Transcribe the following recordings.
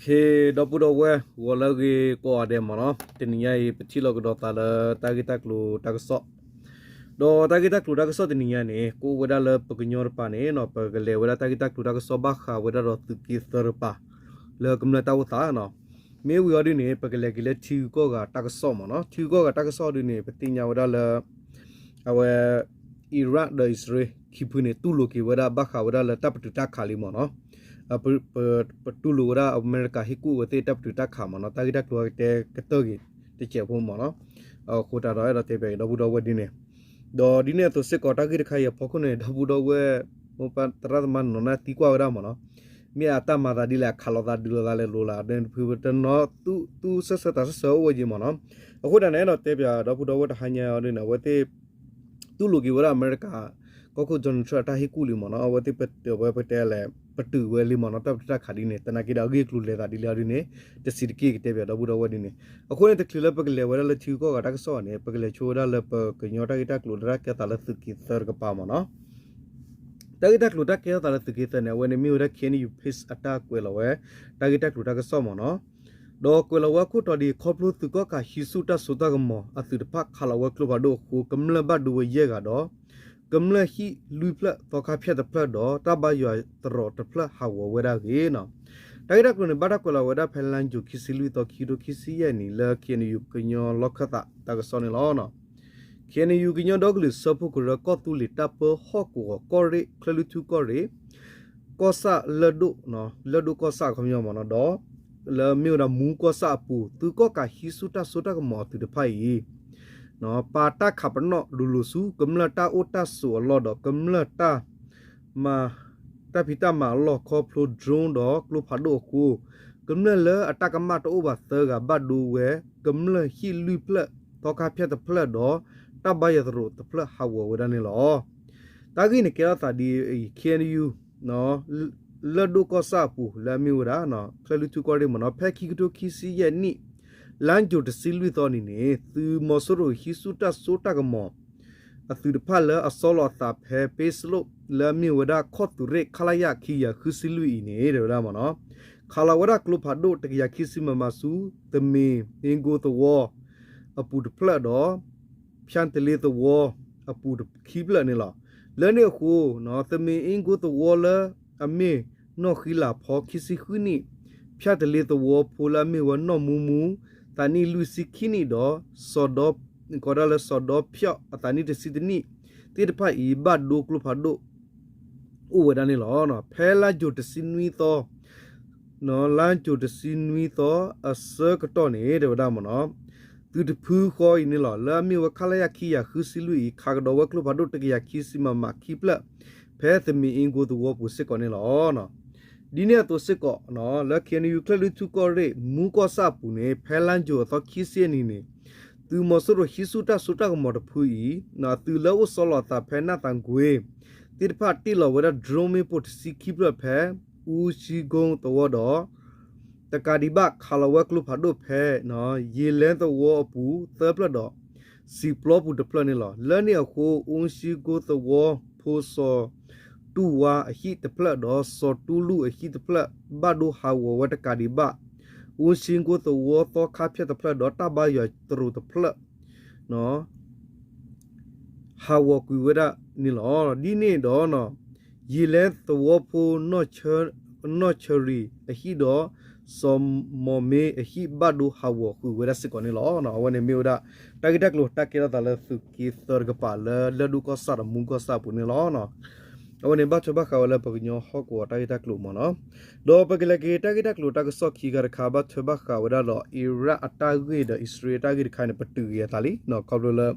ဟ့ၣ် ဒီပုၢ်ဒီဝဲၢ် ဂီၤလၢအဂ့ၤကိးဂၤဒဲးမ့ၢ်နီၤ, တနံၤညါအံၤ ပထံၣ်လိာ်ကဒီးသးလၢတၢ်ဂ့ၢ်တၢ်ကျိၤတၢ်ကစီၣ်, ဒီးတၢ်ဂ့ၢ်တၢ်ကျိၤတၢ်ကစီၣ်တနံၤညါန့ၣ် ကအိၣ်ဝဲဒၣ်လၢပကညီတပၤန့ၣ်နီၤ, ပကလဲၤဝဲဒၣ်တၢ်ဂ့ၢ်တၢ်ကျိၤတၢ်ကစီၣ်ဘၣ်ဃးဝဲဒၣ်ဒီးသုးက့သၢတကပၤ လၢကမျၢၢ်တၢ်အိၣ်သးနီၤ. မ့ၢ်ဝံၤအီၤဒ်န့ၣ် ပကလဲၤက့ၤလၢထံဂုၤကီၢ်ဂၤတၢ်ကစီၣ်မ့ၢ်နီၤ. ထံဂုၤကီၢ်ဂၤတၢ်ကစီၣ်အီၤဒ်န့ၣ် ပသ့ၣ်ညါဝဲဒၣ်လၢ အဝဲ Iran ဒီးအံၣ်စရ့လး ခံဖုန့ၣ် တူၢ်လိာ်က့ၤဝဲဒၣ်ဘၣ်ဃးဝဲဒၣ်လၢတၢ်ပတုာ်တၢ်ခးလံမ့ၢ်နီၤ. ပတူၢ်လိာ်ဝဲဒၣ်အမဲရကၤဟ့ၣ်ကူၣ်ဝဲသ့ၣ်တၢ်ပတုာ်တၢ်ခးမ့ၢ်နီၤ, တၢ်ဂ့ၢ်တၢ်ကျိၤအကတဲကတၢၢ်က့ၤတစဲးဖိမ့ၢ်နီၤ. အဃိသတးဒီးအဲၣ်ဒိးတဲပၠးက့ၤဒီပုၢ်ဒီဝဲၢ်ဒ်န့ၣ်, ဒီးဒ်န့ၣ်အသိးစ့ၢ်ကီး တၢ်ဂ့ၢ်တခါအံၤအဖီခိၣ်န့ၣ် ဒီပုၢ်ဒီဝဲၢ် မိၢ်ပၢ်သရၣ်သမါနီၢ်နီၢ်သံကွၢ်ဝဲဒၣ်မ့ၢ်နီၤ, မ့ၢ်အတၢ်မၤသးဒ်လဲၣ်, အခးလိာ်သးဒုးလိာ်သးလဲၣ်လိၤလၢ်, ဒီးဖုတနီၤ သူၣ်ဆၢဆၢတၢ်ဆၢဆၢအိၣ်ဝဲက့ၤမ့ၢ်နီၤ. အဃိသတးန့ၣ် အဲၣ်ဒိးတဲပၠးဒီပုၢ်ဒီဝဲၢ်တဟါညါအီၤဒ်န့ၣ် အဝဲသ့ၣ် တူၢ်လိာ်က့ၤဝဲဒၣ်အမဲရကၤ ကီၢ်ခိၣ် Donald Trump အတၢ်ဟ့ၣ်ကူၣ်လံမ့ၢ်နီၤ. အဝဲသ့ၣ်ပဝဲပတဲလဲၣ် ပတုာ်ဝဲလံမ့ၢ်နီၤ, တၢ်ပတုာ်တၢ်ခးဒ်န့ၣ် သနာ်က့ဒီးအဂ့ၢ်အကျိၤလဲၤသးဒ်လဲၣ်အီၤဒ်န့ၣ် တဆံးတက့ၢ်ကတဲပၠးဒီပုၢ်ဒီဝဲၢ်ဒ်န့ၣ်. အဃိန့ၣ် တချုးလၢပကလဲၤဝဲဒၣ်လၢထံဂုၤကီၢ်ဂၤတၢ်ကစီၣ်န့ၣ် ပကလဲၤဆိဝဲဒၣ်လၢပကညီတၢ်ဂ့ၢ်တၢ်ကျိၤလၢတၢ်ကဲသးလၢသုးက့သၢတကပၤမ့ၢ်နီၤ. တၢ်ဂ့ၢ်တၢ်ကျိၤတၢ်ကဲထီၣ်သးလၢသုးက့သၢန့ၣ် အဝဲန့ၣ်မ့ၢ်ဝဲဒၣ် K N U Post အတၢ်ကွဲးလီၤဝဲ တၢ်ဂ့ၢ်တၢ်ကျိၤတၢ်ကစီၣ်မ့ၢ်နီၤ. ဒီးကွဲးလီၤဝဲအခိၣ်တီဒ်အံၤ ခီဖျိသုးကီၣ်ကးဟံးဆူၣ်တၢ်စိတၢ်ကမီၤအသုးတဖၣ်ခးလီၤဝဲကျိဖးဒိၣ်အဃိ ကမျၢၢ်ဘၣ်ဒိဝဲယဲၢ်ဂၤဒီး ကမျၢၢ်ဟံၣ်လွံၢ်ဖျၢၣ်သီခါဖၠၣ်တဖျၢၣ်ဒီး တၢ်ဘါယွၤသရိာ်တဖျၢၣ်ဟးဂီၤဝဲဒၣ်အဂ့ၢ်နီၤ. တၢ်ဂ့ၢ်တၢ်ကျိၤန့ၣ် ဘၣ်တၢ်ကွဲးလီၤဝဲဒၣ်ဖဲလါယူၤခံဆံလွံၢ်သီ ခံကထိခံဆံယဲၢ်နံၣ် လၢ K N U ကညီလီၢ်ခၢၣ်သးတၢ်ကစီၣ်န့ၣ်လီၤ. K N U ကညီဒီကလုာ်စၢဖှိၣ်ကရၢ ကီၢ်သူလ့ၤတၢ်ပၢဟီၣ်ကဝီၤ ကီၢ်ရ့ၣ် ချၢၣ်လွံၢ်ထူၣ်ကီၢ်ရ့ၣ် ကီၢ်ဆၣ်လၢၢ်ဒိၣ် လၢၢ်ဒိၣ်ကီၢ်ဆၣ်အခီပညီမ့ၢ်နီၤ, ဒီး လၢမ့ၢ်ဝဲဒၣ်မူကီၢ်ဆၣ်အပူၤ သုးကီၣ်ကးဟံးဆူၣ်တၢ်စိတၢ်ကမီၤအသုးတဖၣ်အံၤ ပာ်တၢ်ခးပနီၣ်လိၤလိၤဆူ ကမျၢၢ်တၢ်အိၣ်တၢ်ဆိးအလီၢ်ဒီး ကမျၢၢ်တၢ်မၤ တၢ်ဖံးတၢ်မၤအလီၢ်ခီဖျိ drone ဒီးကျိဖးဒိၣ်အဃိ ကမျၢၢ်လၢအတၢ်ကမၣ်တအိၣ်ဘၣ်သၢဂၤဘၣ်ဒိဝဲ ကမျၢၢ်ဟံၣ်လွံၢ်ဖျၢၣ် သီခါဖၠၣ်တဖျၢၣ်ဒီး တၢ်ဘါယွၤသရိာ်တဖျၢၣ်ဟးဂီၤဝဲဒၣ်န့ၣ်လီၤ. တၢ်ဂ့ၢ်န့ၣ်ကဲထီၣ်သးဒ်အံၤ K N U လၢၢ်ဒိၣ်ကီၢ်ဆၣ်အပူၤ လၢအမ့ၢ်ဝဲဒၣ် ချၢၣ်လွံၢ်ထူၣ်ကီၢ်ရ့ၣ်မ့ၢ်နီၤ, ဖဲခံကထိခံဆံယဲၢ်နံၣ် လါယူၤတဆံလွံၢ်သီနံၤန့ၣ် သုးမီၤစိရိၤဟံးဆူၣ်တၢ်စိတၢ်ကမီၤ အသုးတဖၣ်လၢအဆီလီၤအသးဖဲ ပ့စလိၣ် လၢအမ့ၢ်ဝဲဒၣ်ခီၣ်သုးရ့ၣ် ခလရ ခံကယၤဃုဆံလွံၢ်အံၤန့ၣ် တဲဝဲဒၣ်မ့ၢ်နီၤ, ခးလီၤဝဲဒၣ်ကျိဖးဒိၣ် တကယၤခံဆံ မမ ဆူ သမ့ၣ်အ့ကိသဝီ အပူၤတဖျၢၣ်ဒီး ဖၠၣ်တလ့သဝီ အပူၤခံဖျၢၣ်န့ၣ်လီၤ. လၢန့ၣ်အဃိ သမ့ၣ်အ့ကိသဝီလၢအမ့ၢ်နီၢ်ဃံလၤဖီ ခံဆံဃုနံၣ်, ဖၠၣ်တလ့သဝီဖိလၢအမ့ၢ်ဝဲနီၢ်မူမူ သးနံၣ်လွံၢ်ဆံခံနံၣ်ဒီး စီၤဒီ ကီးဒၣ်လၢစီၤဒီဖၠီၣ် အသးနံၣ်တဆံတနံၣ် သ့ၣ်တဖၣ်အံၤ ဘၣ်ဒိကျိဖးဒိၣ် အိၣ်ဝဲဒၣ်န့ၣ်လီၤ. ဖဲလါယူၤတဆံနွံသီ လါယူၤတဆံနွံသီ အဆၢကတီၢ်န့ၣ် တဲဝဲဒၣ်မ့ၢ်နီၤ, သုးတဖုဃီအံၤန့ၣ်လီၤ လၢအမ့ၢ်ဝဲ ခလရ ခံကယၤဃုဆံလွံၢ်အံၤ ခးကဒီးဝဲကျိဖးဒိၣ် တကယၤခံဆံ မမ ခံဖျၢၣ် ဖဲသမ့ၣ်အ့ကိသဝီပူၤစ့ၢ်ကီးန့ၣ်လီၤ. ဒ်န့ၣ်အသိးစ့ၢ်ကီး လၢ ခ့ၣ်အဲၣ်ယူၣ် ချၢၣ်လွံၢ်ထူၣ်ကီၢ်ရ့ၣ် မူကီၢ်ဆၣ်အပူၤန့ၣ် ဖဲလါယူၤအသီခံဆံအနံၤန့ၣ် သုးမီၤစိရိၤဟံးဆူၣ်တၢ်စိတၢ်ကမီၤတဖုအံၤ သုးလၢအိၣ်ဆီလီၤအသးဖဲနၢ်သးကွ့ၤသ့ၣ်တဖၣ် တ့ၢ်လီၤဝဲဒၣ် drone မ့ၣ်ပိၢ်တဆံခံဖျၢၣ်ဖဲ အူၣ်ၡံကိသဝီဒီး တကးဒံးဘၣ် ခးလီၤဝဲကျိဖးဒိၣ်ဖဲ ယ့ၤလဲသဝီအပူၤသၢဖျၢၣ်ဒီး စံာ်ပျီပူၤတဖျၢၣ်န့ၣ်လီၤ. လၢန့ၣ်အဃိ အူၣ်ၡံကိသဝီဖိ စီၤတူၢ်ဝါအဟံၣ်တဖျၢၣ်ဒီး စီၤတူၢ်လူၢ်အဟံၣ်တဖျၢၣ် ဘၣ်ဒိဟးဂီၤဝဲတကးဒံးဘၣ် အူၣ်ၡံကိသဝီသီခါဖၠၣ်တဖျၢၣ်ဒီး တၢ်ဘါယွၤသရိာ်တဖျၢၣ် ဟးဂီၤကွံာ်ဝဲဒၣ်န့ၣ်လီၤ. ဒ်န့ၣ်ဒီး ယ့ၤလဲသဝီဖိ နီၢ်ဆၢရံၤအဟံၣ်ဒီး စီၤမီၢ်မ့အဟံၣ် ဘၣ်ဒိဟးဂီၤဃုာ်ဝဲဒၣ်စ့ၢ်ကီးန့ၣ်လီၤ. အဝဲန့ၣ်မ့ၢ်ဝဲဒၣ် တၢ်ဂ့ၢ်တၢ်ကျိၤတၢ်ကဲထီၣ်သးလၢသုးက့သၢတကပၤ လၢလၢၢ်ဒိၣ်ကီၢ်ဆၣ်ဒီးမူကီၢ်ဆၣ်အပူၤန့ၣ်လီၤ. အဝဲန့ၣ်ဘၣ်ထွဲဘၣ်ဃးဝဲလၢပကညီဟီၣ်ကဝီၤတၢ်ဂ့ၢ်တၢ်ကျိၤမ့ၢ်နီၤ. ဒီးပကလဲၤက့ၤတၢ်ဂ့ၢ်တၢ်ကျိၤတၢ်ကစီၣ်ခံခါတခါ ဘၣ်ထွဲဘၣ်ဃးဝဲဒၣ်ဒီး အံရၣ်အတၢ်ဂ့ၢ်ဒီး အံၣ်စရ့လးတၢ်ဂ့ၢ်တခါန့ၣ် ပတုာ်က့ၤအသးလံ ခီဖျိလၢ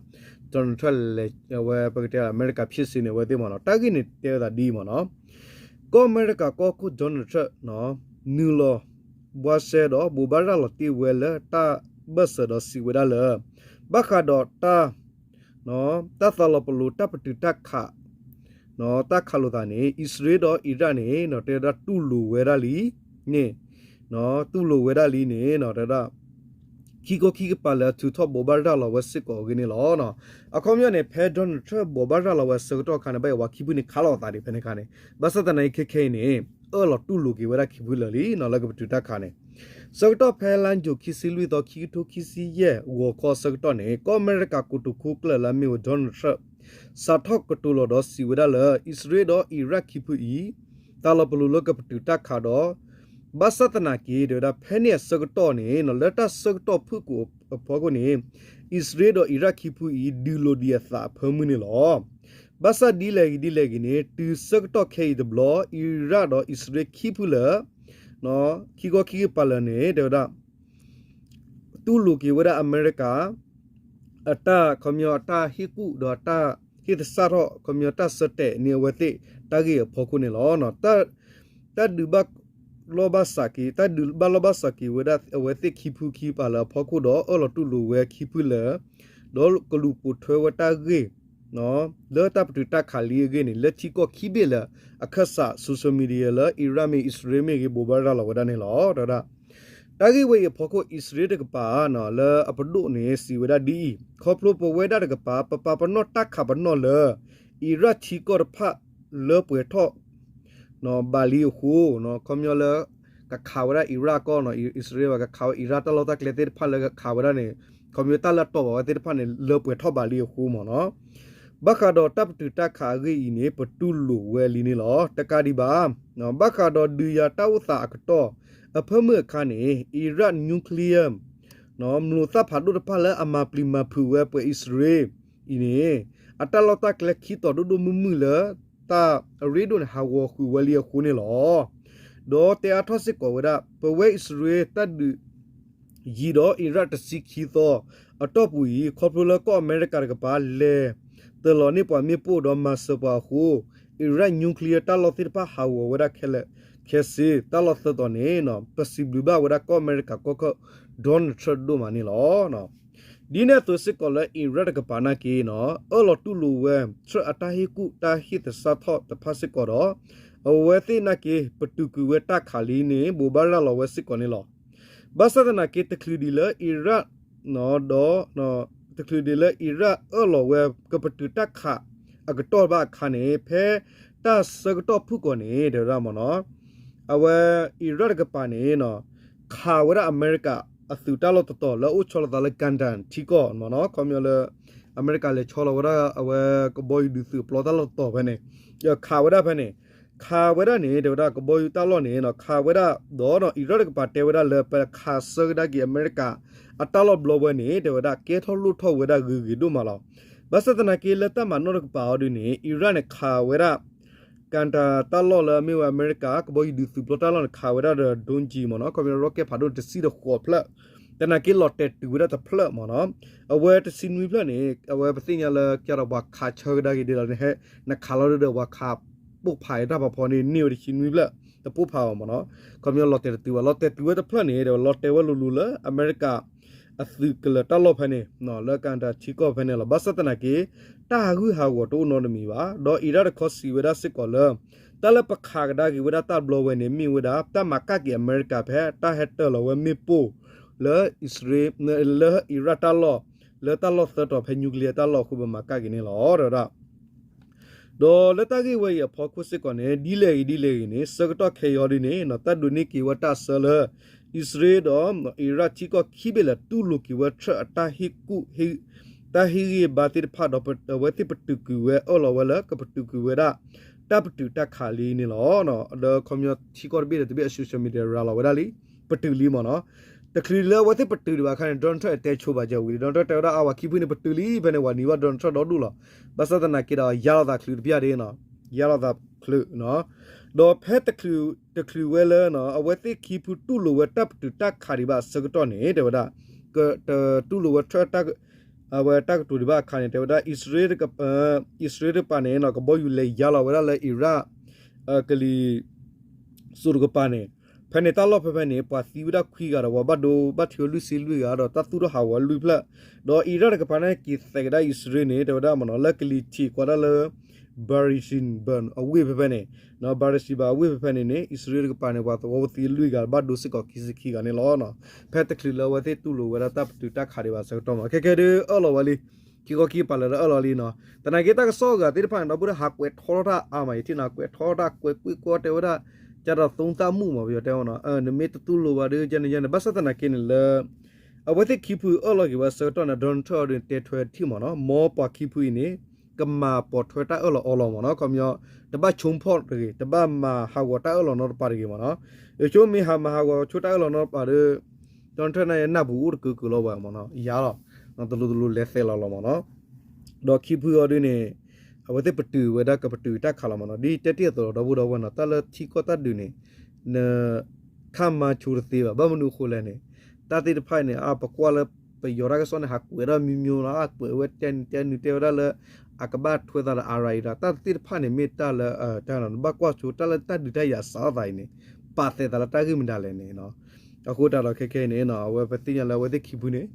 Donald Trump လဲၤဝဲ ပကတဲအမဲရကၤဖံးစ့န့ၣ် အဝဲသ့ၣ်မ့ၢ်နီၤ တၢ်ဂ့ၢ်န့ၣ်တဲဝဲသးဒ်အံၤမ့ၢ်နီၤ, ကီၢ်အမဲရကၤကီၢ်ခိၣ် Donald Trump နုာ်လီၤဘှါရှဲဒီးဘိးဘၣ်ရၤလီၤတ့ၢ်ဝဲလၢတၢ်ဘၢၣ်စၢၤဒီးစံးဝဲဒၣ်လၢ ဘၣ်ဃးဒီးတၢ် တၢ်သးလီၤပလိာ်တၢ်ပတုာ်တၢ်ခး တၢ်ခးလိာ်သးန့ၣ် အံၣ်စရ့လးဒီးအံရၣ်န့ၣ် တဲဝဲဒၣ်တူၢ်လိာ်ဝဲဒၣ်လံန့ၣ် တူၢ်လိာ်ဝဲဒၣ်လံန့ၣ် တဲဝဲဒၣ် ခံခီခံကပၤလၢအထုးထီၣ်ဘိးဘၣ်ရၤလီၤဝဲစ့ၢ်ကီးအဂ့ၢ်န့ၣ်လီၤ. အခီပညီန့ၣ် ဖဲ Donald Trump ဘိးဘၣ်ရၤလီၤဝဲအဆၢကတီၢ်အခါန့ၣ် ဘၣ်အံၤဝဲခံဖုန့ၣ်ခးလိာ်သးဒံးဖဲန့ၣ်အခါန့ၣ် ဘၣ်ဆၣ်သနာ်က့ခဲခဲအံၤန့ၣ် အၢၣ်လီၤတူၢ်လိာ်က့ၤဝဲဒၣ်ခံဖုလၢာ်လံနီၤ လၢကပတုာ်တၢ်ခးန့ၣ် ဆၢကတီၢ်ဖဲလါယူၤခံဆံလွံၢ်သီ ခံကထိခံဆံယဲၢ် ဂီၤခီအဆၢကတီၢ်န့ၣ် ကီၢ်အမဲရကၤကိတိာ်ခိၣ်ကျၢၢ်လၢအမ့ၢ်ဝဲ Donald Trump စးထီၣ်ကတိၤလီၤဒီးစံးဝဲဒၣ်လၢ အံၣ်စရ့လးဒီးအံရၣ်ခံဖုအံၤ တၢ်လီၤပလိာ်လၢကပတုာ်တၢ်ခးဒီး ဘၣ်ဆၣ်သနာ်က့ တဲဝဲဒၣ် ဖဲန့ၣ်အဆၢကတီၢ်န့ၣ် လၢတၢ်ဆၢကတီၢ်ဖုၣ်ကိာ်အဖီခိၣ်န့ၣ် အံၣ်စရ့လးဒီးအံရၣ်ခံဖုအံၤ ဒုးလိာ်ဒံးအသးအဖၢမုၢ်န့ၣ်လီၤ. ဘၣ်ဆၣ်ဒ်လဲၣ်ဂ့ၤဒ်လဲၣ်ဂ့ၤန့ၣ် တုၤဆၢကတီၢ်ခဲအံၤတဘျီ အံရၣ်ဒီးအံၣ်စရ့လးခံဖုလၢ ခံခီခံကပၤလၢာ်န့ၣ် တဲဝဲဒၣ် တူၢ်လိာ်က့ၤဝဲဒၣ်အမဲရကၤ အတၢ်ခီပညီအတၢ်ဟ့ၣ်ကူၣ်ဒီးအတၢ်ဟ့ၣ်သဆၣ်ထီၣ် ခီပညီတၢ်ဆၢတဲာ်န့ၣ် အဝဲသ့ၣ်တၢ်ဂ့ၢ်အဖီခိၣ်န့ၣ်လီၤ. တၢ်ဒုးဘၣ်လီၢ်ဘၣ်စးက့ၤ တၢ်ဒုးဘၣ်လီၢ်ဘၣ်စးက့ၤဝဲဒၣ်အဝဲသ့ၣ်ခံဖုခံပၤလၢအဖီခိၣ်ဒီး အၢၣ်လီၤတူၢ်လိာ်ဝဲခံဖုလၢာ် ဒီးကလူၤပိာ်ထွဲဝဲတၢ်ဂ့ၢ် လၢတၢ်ပတုာ်တၢ်ခးလံအဂ့ၢ်န့ၣ် လၢထံကီၢ်ခံဘ့ၣ်လၢအခၢၣ်စး social media လၢအံရၣ်မ့ၢ်အံၣ်စရ့လးမ့ၢ်ဂ့ၤ ဘိးဘၣ်ရၤလီၤဝဲဒၣ်န့ၣ်လီၤ. တဲဝဲဒၣ် တၢ်ဂ့ၢ်ဝဲအံၤအဖီခိၣ် အံၣ်စရ့လးတကပၤ လၢအပဒိၣ်န့ၣ် စံးဝဲဒၣ်ဒ်အံၤ, ခီဖျိပဝဲဒၣ်တကပၤ ပပာ်ပနီၣ်တၢ်ခးပနီၣ်လၢ အံရၣ်ထံကီၢ်တဖၣ် လၢပှဲၤထီၣ် ဘၣ်လံအဃိ, ခီပညီလၢ ကခးဝဲဒၣ်အံရၣ်ကီၢ်, အံၣ်စရ့လးဘၣ် ကခးဝဲအံရၣ်တၢ်လီၢ်တၢ်ကျဲသ့ၣ်တဖၣ်လၢကခးဝဲဒၣ်န့ၣ်, ခီပညီတၢ်လၢတီၢ်ဘၣ်ဝဲသ့ၣ်တဖၣ်န့ၣ် လၢပှဲၤထီၣ်ဘၣ်လံအဃိမ့ၢ်နီၤ. ဘၣ်ဃးဒီးတၢ်ပတုာ်တၢ်ခးအဂ့ၢ်အံၤန့ၣ် ပတူၢ်လိာ်ဝဲလံန့ၣ်လီၤ. တကးဒံးဘၣ် ဘၣ်ဃးဒီးဒုးယၤတၢ်အိၣ်သးအကတီၢ် အဖၢမုၢ်အခါန့ၣ် အံရၣ် nuclear မျိာ်သၣ်ဖးဒိၣ်တဖၣ်လၢအမၤပျံၤမၤဖုးဝဲပှဲၤအံၣ်စရ့လးအံၤန့ၣ် အတၢ်လီၢ်တၢ်ကျဲခံတီၤဒိၣ်ဒိၣ်မုၢ်မုၢ်လၢ တၢ်အရ့ဒိၣ်န့ၣ် ဟးဂီၤဃုာ်ဝဲလံအဃိန့ၣ်လီၤ. ဒီးတဲအါထီၣ်စ့ၢ်ကီးဝဲဒၣ် ပဝဲအံၣ်စရ့လးတၢ်ဒုး ယံၤဒီးအံရၣ်တဆံခံသီ အတီၢ်ပူၤအံၤ ခီဖျိလၢကီၢ်အမဲရကၤတကပၤ လဲၤတလီၤန့ၢ်ပှၤမ့ၣ်ပိၢ်ဒီးမၤစၢၤပှၤအဃိ အံရၣ် nuclear တၢ်လီၢ်သ့ၣ်တဖၣ်ဟးဂီၤဝဲဒၣ်ခဲလၢာ်ခဲဆ့ တၢ်လီၢ်သၢတီၤန့ၣ် ပစံးဘျုးဘၣ်ဝဲဒၣ်ကီၢ်အမဲရကၤကီၢ်ခိၣ် Donald Trump ဒိၣ်မးန့ၣ်လီၤ. ဒ်န့ၣ်အသိးစ့ၢ်ကီးလၢအံရၣ်တကပၤနာ်က့နီၤ အၢၣ်လီၤတူၢ်လိာ်ဝဲ Trump အတၢ်ဟ့ၣ်ကူၣ် တၢ်ဟ့ၣ်သဆၣ်ထီၣ်တဖၣ်စ့ၢ်ကီးဒီး အဝဲသ့ၣ်နာ်က့ ပတုာ်ကွံာ်ဝဲတၢ်ခးလံန့ၣ် ဘိးဘၣ်ရၤလီၤဝဲစ့ၢ်ကီးန့ၣ်လီၤ. ဘၣ်ဆၣ်သနာ်က့ တချုးဒံးလၢအံရၣ် ဒီး တချုးဒံးလၢအံရၣ်အၢၣ်လီၤဝဲ ကပတုာ်တၢ်ခးအကတီၢ်ဘၣ်အခါန့ၣ် ဖဲတၢ်ဆၢကတီၢ်ဖုၣ်ကိာ်န့ၣ် တဲဝဲဒၣ်မ့ၢ်နီၤ အဝဲအံရၣ်တကပၤန့ၣ် ခးဝဲဒၣ်အမဲရကၤအသုးတၢ်လီၢ်တတီၤလၢအအိၣ်ဆီလီၤသးလၢ Qadar ထံကီၢ်မ့ၢ်နီၤ ခီပညီလၢ အမဲရကၤလဲၤဆီလီၤဝဲဒၣ်အဝဲကဘီယူၤဒုးသုးပျီတၢ်လီၢ်တတီၤဖဲန့ၣ် ခးဝဲဒၣ်ဖဲန့ၣ် ခးဝဲဒၣ်န့ၣ် တဲဝဲဒၣ်ကဘီယူၤတၢ်လီၢ်န့ၣ် ခးဝဲဒၣ်ဒီး အံရၣ်တကပၤတဲဝဲဒၣ်လၢပခးဆၢကဒါက့ၤအမဲရကၤ အတၢ်လီၢ်ဘျီဝဲန့ၣ် တဲဝဲဒၣ် ကဲထီၣ်လိၣ်ထီၣ်ဝဲဒၣ်ဂ့ၤဂ့ၤဒိၣ်မးလီၤ. ဘၣ်ဆၣ်သနာ်က့လၢတၢ်မၤနီၣ်တကပၤအီၤဒုန့ၣ် အံရၣ်န့ၣ် ခးဝဲဒၣ် Qadar တၢ်လီၢ်လၢအမ့ၢ်ဝဲအမဲရကၤ ကဘီယူၤဒုးသုးပျီတၢ်လီၢ်န့ၣ် ခးဝဲဒၣ်ဒီး drone မ့ၢ်နီၤ ခီပညီ rocket ဖးဒိၣ်တဆံဒီးဃိးဖျၢၣ် သနာ်က့လီၤတဲာ်တုၤဝဲဒၣ်တဖျၢၣ်မ့ၢ်နီၤ အဝဲတဆံနွံဖျၢၣ်န့ၣ် အဝဲပသ့ၣ်ညါလၢကဒီးပှၤခးဆၢကဒါက့ၤဒ်လီၤန့ၣ် ဟဲနခးလီၤဒုဒီး ပှၤခးပိၢ်ဖးတၢ်ဖးဖီန့ၣ် န့ၢ်ဝဲတဆံနွံဖျၢၣ် တပိၢ်ဖးအီၤမ့ၢ်နီၤ ခီပညီလီၤတဲာ်တတုၤဘၣ် လီၤတဲာ်တုၤဝဲတဖျၢၣ်န့ၣ် ဒီးလီၤတဲာ်ဝဲလိၤလိၤလၢအမဲရကၤ အသုးကလၢၤတၢ်လီၢ်ဖဲန့ၣ် လၢ Qadar ထံကီၢ်ဖဲန့ၣ်လီၤ. ဘၣ်ဆၣ်သနာ်က့ တၢ်ဟးဂူာ်ဟးဂီၤတအိၣ်နီတမံၤဘၣ် ဒီးအံရၣ်တခီစံးဝဲဒၣ်စ့ၢ်ကီးလၢ တၢ်လၢပခးကဒါက့ၤဝဲဒၣ်တၢ်ဘျီဝဲန့ၣ် မ့ၢ်ဝဲဒၣ် တၢ်မၤကၣ်က့ၤအမဲရကၤဖဲ တၢ်ဟဲတၢၤလီၤဝဲမ့ၣ်ပိၢ် လၢအံရၣ်တၢ်လီၢ် လၢတၢ်လီၢ်သၢတီၤဖဲ nuclear တၢ်လီၢ်အဃိ ပမၤကၣ်က့ၤန့ၣ်လီၤ တဲဝဲဒၣ် ဒီးလၢတၢ်ဂ့ၢ်ဝဲအံၤအဖီခိၣ်စ့ၢ်ကီးန့ၣ် ဒ်လဲၣ်ဂ့ၤဒ်လဲၣ်ဂ့ၤန့ၣ် ဆၢကတီၢ်ခဲအံၤအီၤဒုန့ၣ် တၢ်ဒိးန့ၢ်က့ၤဝဲတၢ်အဆၢလၢ အံၣ်စရ့လးဒီး အံရၣ်ထံကီၢ်ခံဘ့ၣ်လၢ တူၢ်လိာ်က့ၤဝဲ Trump အတၢ်ဟ့ၣ်ကူၣ် တၢ်ဟ့ၣ်ဂံၢ်ဘါသ့ၣ်တဖၣ်ဒီး အဝဲသ့ၣ်ပတုာ်ကွံာ်ဝဲအၢၣ်လီၤဝဲလၢ ကပတုာ်ကွံာ်ဝဲဒၣ် တၢ်ပတုာ်တၢ်ခးလံန့ၣ်လီၤ. ဒီးခီပညီထံကီၢ်တဘ့ၣ်ဒီးတဘ့ၣ်အ social media ရၤလီၤဝဲဒၣ်လံ ပတုာ်လံမ့ၢ်နီၤ တချုးလၢအဝဲသ့ၣ်ပတုာ်ဒံးဘၣ်အခါန့ၣ် Donald Trump တဲဆိဘၣ်ကဝံၤ Donald Trump တဲဝဲဒၣ်အါဝဲခံဖုန့ၣ် ပတုာ်လံဖဲန့ၣ် ဝဲနံၤဘၣ် Donald Trump ဒီဒူၣ်လီၤ. ဘၣ်ဆၣ်သနာ်က့ဒီး ယါလီၤသးချုးတပျၢ်ဒ်နီၤ ယါလီၤသးချုးနီၤ ဒီးဖဲတချုးဝဲလၢ အဝဲသ့ၣ်ခံဖုတူၢ်လိာ်ဝဲတၢ်ပတုာ်တၢ်ခးဒံးဘၣ်အဆၢကတီၢ်န့ၣ် တဲဝဲဒၣ် ကတူၢ်လိာ်ဝဲ Trump အဝဲတၢ်ကတိၤဒံးဘၣ်အခါန့ၣ် တဲဝဲဒၣ် အံၣ်စရ့လးတကပၤန့ၣ် ကဘီယူၤလဲၤယါလီၤဝဲဒၣ်လၢအံရၣ် ကလံၤစိးတကပၤန့ၣ် ဖဲန့ၣ်တၢ်လီၢ်ဖဲဖဲန့ၣ် ပှၤသံဝဲဒၣ်ခွံဂၤဒီး ပှၤဘၣ်ဒိဘၣ်ထံးဝဲလွံၢ်ဆံလွံၢ်ဂၤဒီး တၢ်သူၣ်ထီၣ်ဟးဂီၤဝဲလွံၢ်ဖျၢၣ် ဒီးအံရၣ်တကပၤန့ၣ် က့ၤသဲးကဒါအံၣ်စရ့လးန့ၣ် တဲဝဲဒၣ်မ့ၢ်နီၤ လၢကလံၤထံးကွၢ်ဒၣ်လၢ Barishin Burn အဝ့ၢ်ဖဲဖဲန့ၣ် Barishin Burn အဝ့ၢ်ဖဲဖဲန့ၣ်န့ၣ် အံၣ်စရ့လးတကပၤန့ၣ် ပှၤသဝီဖိသံလွံၢ်ဂၤ ဘၣ်ဒိစ့ၢ်ကီးခံဆံခံဂၤန့ၣ်လီၤ. ဖဲတချုးလၢအဝဲသ့ၣ်တူၢ်လိာ်ဝဲဒၣ်တၢ်ပတုာ်တၢ်ခးဒံးဘၣ်အဆၢကတီၢ်မး ခဲကဲဒုးအၢၣ်လီၤဝဲလံ ခံခီခံကပၤလၢာ်ဒီးအၢၣ်လီၤလံနီၤ သနာ်က့တၢ်ကစီၣ်အဂၤသ့ၣ်တဖၣ်န့ၣ် ဒီပုၢ်ဝဲၢ်ဟးကွဲးထီထီၣ်တၢ်အါမး ယထံၣ်နီၤ ကွဲးထီထီၣ်တၢ်ကွဲးကွံာ်ကွီၢ်တဲဝဲဒၣ် ကၢ်ဒီး သုံးသပ်မှု မ့ၢ်ပယီၤတဲမ့ၢ်နီၤ, နမ့ၢ်တတူၢ်လိာ်ဘၣ်ဒီး ကန့ၣ်ယန့ၣ် ဘၣ်ဆၣ်သနာ်က့န့ၣ်လၢ အဝဲသ့ၣ်ခံဖုအၢၣ်လီၤက့ၤဝဲအဆၢကတီၢ်န့ၣ် Donald Trump အီၤဒုး တဲထွဲထံၣ်မ့ၢ်နီၤ, မ်ပှၤခံဖုအံၤန့ၣ် ကမၤပိာ်ထွဲတၢ်အၢၣ်လီၤအီလီၤမ့ၢ်နီၤ, ခီပညီ တဘၣ်ဆိဖီၣ်တဂ့ၤ, တဘၣ်မၤဟးဂီၤတၢ်အၢၣ်လီၤနီတပၤတဂ့ၤမ့ၢ်နီၤ, ယဆိမ့ၢ်ဟးမၤဟးဂီၤဆိတၢ်အၢၣ်လီၤနီတပၤဒီး Donald Trump န့ၣ်ယနၢ်ပူၤအိၣ်တကုာ်ကုာ်လီၤဝဲမ့ၢ်နီၤ, ယၤလီၤ, တလိၤတလိၤလဲၤသဲးလီၤလီၤမ့ၢ်နီၤ. ဒီးခံဖုအီၤဒုန့ၣ် အဝဲသ့ၣ်ပတုာ်ဝဲဒၣ်ကပတုာ်တၢ်ခးလီၤမ့ၢ်နီၤ, ဒ်တဲတ့ၢ်အသိးလီၤ ဒီပုၢ်ဒီဝဲၢ်နီၤ, တၢ်လၢထံကီၢ်တၢ်ဒုးန့ၣ် န ခါမၤဆိတသ့ဘၣ်, ဘၣ်မနုၤအဃိလဲၣ်န့ၣ်, တၢ်သ့ၣ်တဖၣ်အံၤန့ၣ် အပကွၢ်လၢ ပယီၤတၢ်ကစီၣ်န့ၣ် ဟးကွဲးဒၣ်မံၤမံၤလီၤ, အကွဲးဝဲတဲနုၤတဲနုၤတဲဝဲဒၣ်လၢ အကဘၣ်ထွဲသးဒီး အရၤအံၤဒီး တၢ်သ့ၣ်တဖၣ်န့ၣ် မ့ၢ်တၢ်လၢ တၢ်နဘၣ်ကွၢ်ဆိတၢ်လၢတၢ်ဒုးတၢ်ယၤစးထီၣ်သးအံၤန့ၣ် ပာ်သဲးသးလၢတၢ်ဂ့ၢ်မနုၤလဲၣ်န့ၣ်, အဃိတးဒီးခဲခဲအံၤန့ၣ် အဝဲပသ့ၣ်ညါလၢအဝဲသ့ၣ်ခံဖုန့ၣ်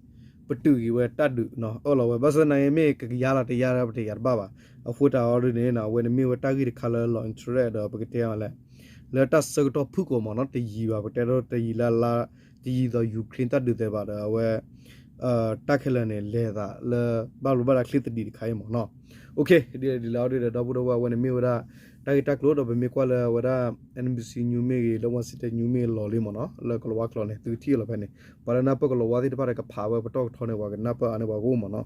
ပတုာ်က့ၤဝဲတၢ်ဒုး အၢၣ်လီၤဝဲ ဘၣ်ဆၣ်သနာ်က့မ့ၢ်ကကယၤလီၤတယၤဒီးပတယၤတဘၣ်ဘၣ်, အဃိတးအီၤဒုန့ၣ် အဝဲန့ၣ်မ့ၢ်ဝဲတၢ်ဂ့ၢ်တခါလၢ လီၤ interest ဒီးပကတဲအီၤလဲၣ်, လၢတၢ်ဆၢကတီၢ်ဖုၣ်ကိာ်မ့ၢ်နီၤ, တယံၤဘၣ် ပတဲဒိတယံၤလၢအလါ, တယံၤဒီး Ukraine တၢ်ဒုးသဲးဘၣ်ဒီး အဝဲ တၢ်ခဲလၢာ်န့ၣ် လဲၤသးလၢ ဘၣ်လိဘၣ်ဒၣ်ချ့သဒံးတခါအံၤမ့ၢ်နီၤ. ဒ်လဲၣ်ဒ်လဲၣ်အီၤဒုဒီး ဒီပုၢ်ဒီဝဲၢ် အဝဲန့ၣ်မ့ၢ်ဝဲဒၣ် တၢ်ဂ့ၢ်တၢ်ကျိၤဒီး ပမ့ၢ်ကွၢ်လၢအဝဲဒၣ် NBC News မ့ၢ်ဂ့ၤ လၢ Washington News မ့ၢ်ဂ့ၤလီၤလံမ့ၢ်နီၤ, လၢကလၤဝါကျိာ်န့ၣ် သုကထံၣ်လီၤဖဲန့ၣ် ပှၤလၢနၢ်ပၢၢ်ကလၤဝါသ့ၣ်တဖၣ်ဒီးကဖးဝဲပတီၢ်ကထီန့ၣ် ပှၤကနၢ်ပၢၢ်အါန့ၢ်ပှၤကအိၣ်မ့ၢ်နီၤ.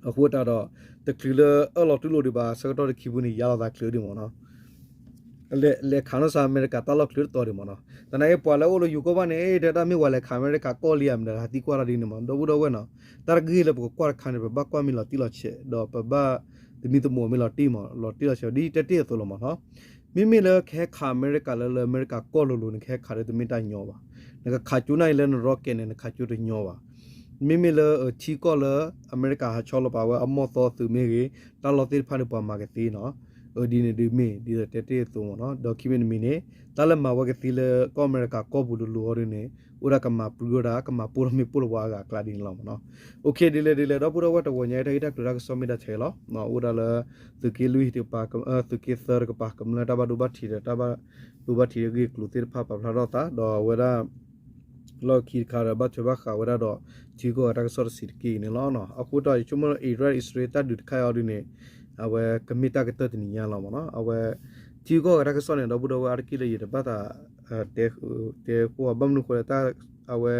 အဃိတးဒီး တချုးလၢအၢၣ်လီၤတူၢ်လိာ်ဒံးဘၣ် ဆၢကတီၢ်တခံဖုန့ၣ် ယါလီၤသးချုးဒံးမ့ၢ်နီၤ. လဲၤခးနီၢ်ဆါအမဲရကၤတၢ်လီၢ်ချုးတတီၤဒံးမ့ၢ်နီၤ. သနာ်က့ပှၤလၢအိၣ်လၢယိၤကီၢ်ဘၣ်န့ၣ် အဲၣ်တဲဒၣ်မ့ၢ်ပှၤလဲၤခးအမဲရကၤကီၢ်လံဧါ မနုၤဟးသံကွၢ်တၢ်ဒ်န့ၣ်မ့ၢ် ဒီပုၢ်ဒီဝဲၢ်နီၤ. တၢ်တဂ့ၢ်လၢပကကွၢ်တခါန့ၣ် ပဘၣ်ကွၢ်မ့ၢ်လီၤတံၢ်လီၤဆဲး ဒီးပဘၣ်သမံသမိးမ့ၢ်လီၤတံၢ်မ့ၢ် လီၤတံၢ်လီၤဆဲး ဒ်တဲတ့ၢ်အသိးလီၤမ့ၢ်နီၤ. မ့မ့ၢ်လၢကဟဲခးအမဲရကၤလၢ လၢအမဲရကၤကီၢ်လိၤလိၤ နကဟဲခးဒီးတမ့ၢ်တၢ်ညီဘၣ်. နကခးကၠိနၢ်အံၤလၢန rocket န့ၣ် နခးကၠိတညီဘၣ်. မ့မ့ၢ်လၢထံကီၢ်လၢအမဲရကၤဟးဆီလီၤပာ်ဝဲအမီၢ်သီသုးမ့ၢ်ဂ့ၤ တၢ်လီၢ်သ့ၣ်တဖၣ်န့ၣ် ပှၤမၤကသ့နီၤ. ဒ်န့ၣ်ဒ်မ့ၢ် ဒ်သိးတဲတ့ၢ်အသိးမ့ၢ်နီၤ. ဒီးခံမံၤတမံၤန့ၣ် တၢ်လၢမၤဝဲကသ့လၢကီၢ်အမဲရကၤကီၢ်ပူၤလိၤလိၤအီၤဒ်န့ၣ် အိၣ်ဒၣ်ကမၤပြူဝဲဒၣ် ကမၤပိၢ်ထီၣ်မ့ၢ်ပိၢ်လီၤပှၤအဂၤအကျါဒ်န့ၣ်လီၤမ့ၢ်နီၤ. ဒ်လဲၣ်ဒ်လဲၣ် ဒီပုၢ်ဒီဝဲၢ် တဂီၤညါအံၤတၢ်ဂ့ၢ်တၢ်ကျိၤတၢ်ကစီၣ်မ့ၢ်ဒၣ်ထဲလီၤ. အိၣ်ဒၣ်လၢ သုးက့လွံၢ်တကပၤ သုးက့သၢတကပၤ ကမျၢၢ်တၢ်ဘၣ်ဒိဘၣ်ထံးဒီး တၢ်ဘၣ်ဒိဘၣ်ထံးအဂ့ၢ်အကျိၤသ့ၣ်တဖၣ်ပာ်ဖျါထီၣ်သး ဒီးအဝဲဒၣ် လီၢ်ခံတခါဒီး ဘၣ်ထွဲဘၣ်ဃးဝဲဒၣ်ဒီး ထံဂုၤကီၢ်ဂၤတၢ်ကစီၣ်တဆံးတက့ၢ်အံၤန့ၣ်လီၤ. အဃိတၢ်ယဆိကမိၣ်လၢ Iran Israel တၢ်ဒုးတခါအံၤအီၤဒ်န့ၣ် အဝဲကမ့ၢ်တၢ်ကတၢၢ်တနံၤညါလီၤမ့ၢ်နီၤ. အဝဲ ထံဂုၤကီၢ်ဂၤတၢ်ကစီၣ်န့ၣ် ဒီပုၢ်ဒီဝဲၢ်အါတက့ၢ်လၢယတဘၣ်သး တဲ တဲဃိဘၣ်မနုၤဃိလဲၣ် အဝဲ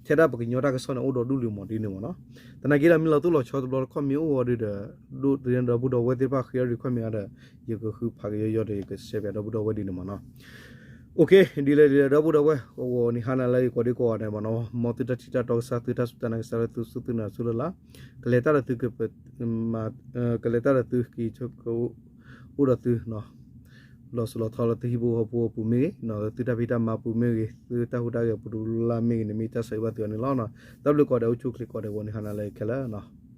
ထဲဒၣ်ပကညီတၢ်ကစီၣ်န့ၣ် အိၣ်ဒီးဒူၣ်လံမ့ၢ်ဒ်န့ၣ်မ့ၢ်နီၤ. သနာ်က့ဒီးမ့ၢ်လီၤတိၢ်လီၤဆီတဘျီတခီၣ်မ့ၢ်အိၣ်အီၤဒ်ဒီး ဒိၣ်တုၤဒီပုၢ်ဒီဝဲၢ်သ့ၣ်တဖၣ်ဃ့အီၤဒ်ခီၣ်မ့ၢ်အါဒီး ယကဃုဖးကယီယီဒီး ယကရှဲပၠးဒီပုၢ်ဒီဝဲၢ်ဒ်န့ၣ်မ့ၢ်နီၤ. အိၣ်ခ့ ဒ်လဲၣ်ဒ်လဲၣ် ဒီပုၢ်ဒီဝဲၢ် အဂီၢ်နံၤဟါနၤလၢအဂ့ၤကိးဒံကိးဂၤဒဲးမ့ၢ်နီၤ. မ်သုတၢ်ထံၣ်တၢ်တီကစၢ် သုတၢ်စူၢ်တၢ်နာ်ကစၢ်လၢသုစူၢ်သုနာ်ဆူလၢ်လၢ် ကလဲၤတၢ်ဒီးသု ကလဲၤတၢ်ဒီးသုက့ၤ အိၣ်ဒီးသု လီၤစိၤလီၤထီလၢသုဟံၣ်ဖိဃီဖိအပူၤမ့ၢ်ဂ့ၤ, သုတၢ်ဖံးတၢ်မၤပူၤမ့ၢ်ဂ့ၤ, သုတၢ်ဟူးတၢ်ဂဲၤပူၤတလၢ်လၢ်မ့ၢ်ဂ့ၤန့ၣ် မ့ၢ်တၢ်ဆၢဂ့ၤဘၣ်သုအီၤန့ၣ်လီၤ. တၢ်ဘျုးကိးဂၤဒဲး အိၣ်ဆူၣ်အိၣ်ချ့ကိးဂၤဒဲး ဂီၤနံၤဟါနၤလၢအဂ့ၤခဲလၢာ်နီၤ.